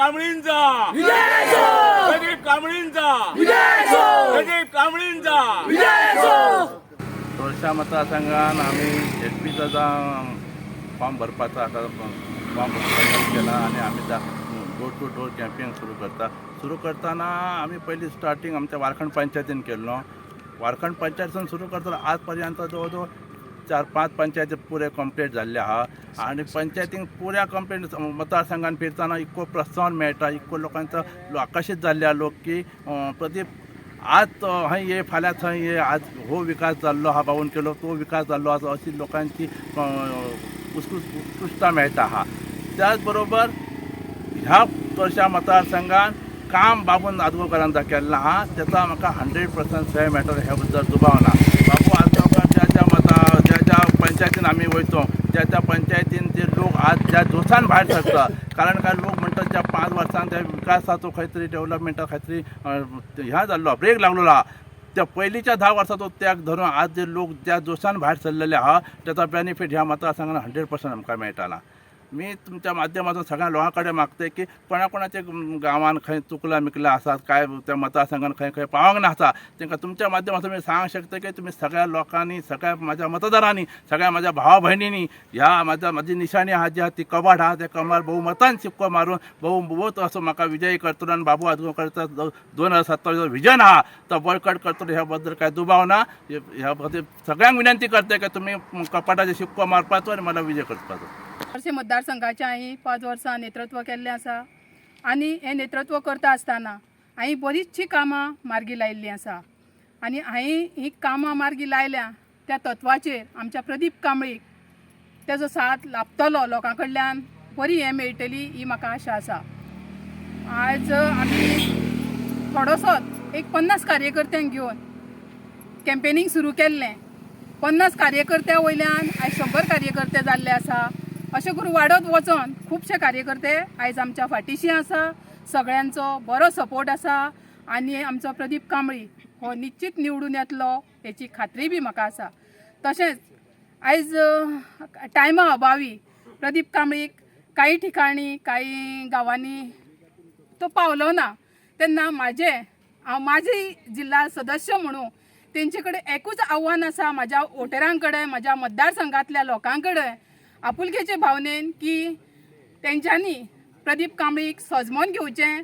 कांबळींचा प्रदीप कांबळींचा, प्रदीप कांबळींचा. तोरशा मतदारसंघान आमी झेडपीचो जावं फॉर्म भरपाचो आसा, फॉर्म भरपाचो केला आनी आमी डोर टू डोर कॅम्पेन सुरू करता. सुरू करतना आमी पयलीं स्टार्टींग आमच्या वारखंड पंचायतीन केल्लो. वारखंड पंचायतीन सुरू करतना आज पर्यंत जवळ जवळ 4-5 पंचायती पुरे कंप्लीट जाल्ले आहा. आनी पंचायतींक पुऱ्या कंप्लेट मतदारसंघान फिरतना इतको प्रोत्साहन मेळटा, इतको लोकांचो आकर्शीत जाल्ले आहा लोक की प्रदीप आज तो हंय ये, फाल्यां थंय ये, आज हो विकास जाल्लो आहा, बाबून केलो तो विकास जाल्लो आसा, अशी लोकांची उत्कृश्टता मेळटा आहा. त्याच बरोबर ह्या तोरशा मतदारसंघान काम बाबून आजगांवकारान केल्लें आहा, तेचा म्हाका 100% सय मेळटलो ह्या बद्दल दुबाव ना. बाबू आजगांवकार ज्या ज्या मता ज्या ज्या पंचायतीन आमी वयतो, त्या त्या पंचायतीन ते लोक आज ज्या जोशान भायर सरता, कारण काय लोक म्हणटात ज्या 5 वर्सांत त्या विकासाचो खंय तरी डेव्हलपमेंटा खंय तरी ह्या जाल्लो ब्रेक लागलेलो आहा. त्या पयलींच्या 10 वर्साचो त्याग धरून आज जे लोक ज्या जोशान भायर सरलेले आहा, तेचा बेनिफीट ह्या मतदारसंघान 100% आमकां मेळटाला. मी तुमच्या माध्यमातून सगळ्या लोकां कडेन मागता की कोणा कोणाच्या गांवान खंय चुकलां मिकलां आसात, काय त्या मतदारसंघान खंय खंय पावंक ना आसा, तांकां तुमच्या माध्यमातून मी सांगूंक शकता की तुमी सगळ्या लोकांनी, सगळ्या म्हाज्या मतदारांनी, सगळ्या म्हाज्या भावा भयणींनी ह्या म्हाज्या म्हाजी निशाणी आहा जी आहा ती कबाड आहा, त्या कबाड बहुमतान शिक्को मारून बहुमत असो म्हाका विजयी करतलो आनी बाबू आजगांवकराचो 2027 विजन आहा तो बळकट करतलो ह्या बद्दल काय दुबाव ना. ह्या खातीर सगळ्यांक विनंती करता की तुमी कपाटाचेर शिक्को मारपाचो आनी मला विजय करपाचो. चडशे मतदारसंघाचें हांवें 5 वर्सां नेतृत्व केल्लें आसा आनी हें नेतृत्व करता आसतना हांवें बरीचशीं कामां मार्गी लायिल्लीं आसा आनी हांवें हीं कामां मार्गी लायल्या त्या तत्वाचेर आमच्या प्रदीप कांबळीक तेजो साथ लाभतलो, लोकां कडल्यान बरी हें मेळटली ही म्हाका आशा आसा. आयज आमी थोडोसोच एक 50 कार्यकर्त्यांक घेवन कॅम्पेनींग सुरू केल्लें. 50 कार्यकर्त्या वयल्यान आयज 100 कार्यकर्ते जाल्ले आसा. अशें करून वाडत वचोन खुबशे कार्यकर्ते आयज आमच्या फाटीशी आसा. सगळ्यांचो बरो सपोर्ट आसा आनी आमचो प्रदीप कांबळी हो निश्चित निवडून येतलो हेची खात्री बी म्हाका आसा. तशेंच आयज टायमा अभावी प्रदीप कांबळीक काही ठिकाणी काही गांवांनी तो पावलो ना, तेन्ना म्हाजें हांव म्हाजी जिल्हा सदस्य म्हणून तेंचे कडेन एकूच आव्हान आसा, म्हाज्या वोटरां कडेन, म्हाज्या मतदारसंघांतल्या लोकां कडेन, आपुलकेचे भावनेन की तेंच्यांनी प्रदीप कांबळीक सजमोन घेवचें.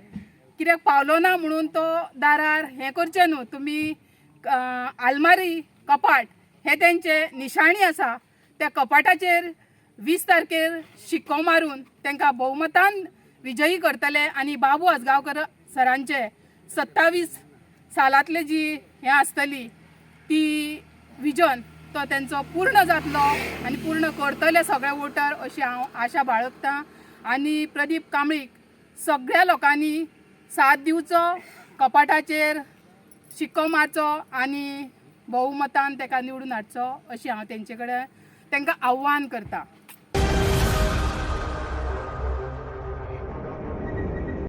कित्याक पावलो ना म्हणून तो दारार हें करचें न्हू. तुमी आलमारी कपाट हे तेंचे निशाणी आसा, त्या कपाटाचेर 20 तारखेर शिक्को मारून तांकां भोवमतान विजयी करतले आनी बाबू आजगांवकर सरांचे 27 सालांतले जी हें आसतली ती विजन तो तेंचो पूर्ण जातलो आनी पूर्ण करतले सगळे वोटर अशी हांव आशा बाळगता. आनी प्रदीप कांबळीक सगळ्या लोकांनी साथ दिवचो, कपाटाचेर शिक्को मारचो आनी बहुमतान ताका निवडून हाडचो अशी हांव तेंचे कडेन तांकां आव्हान करता.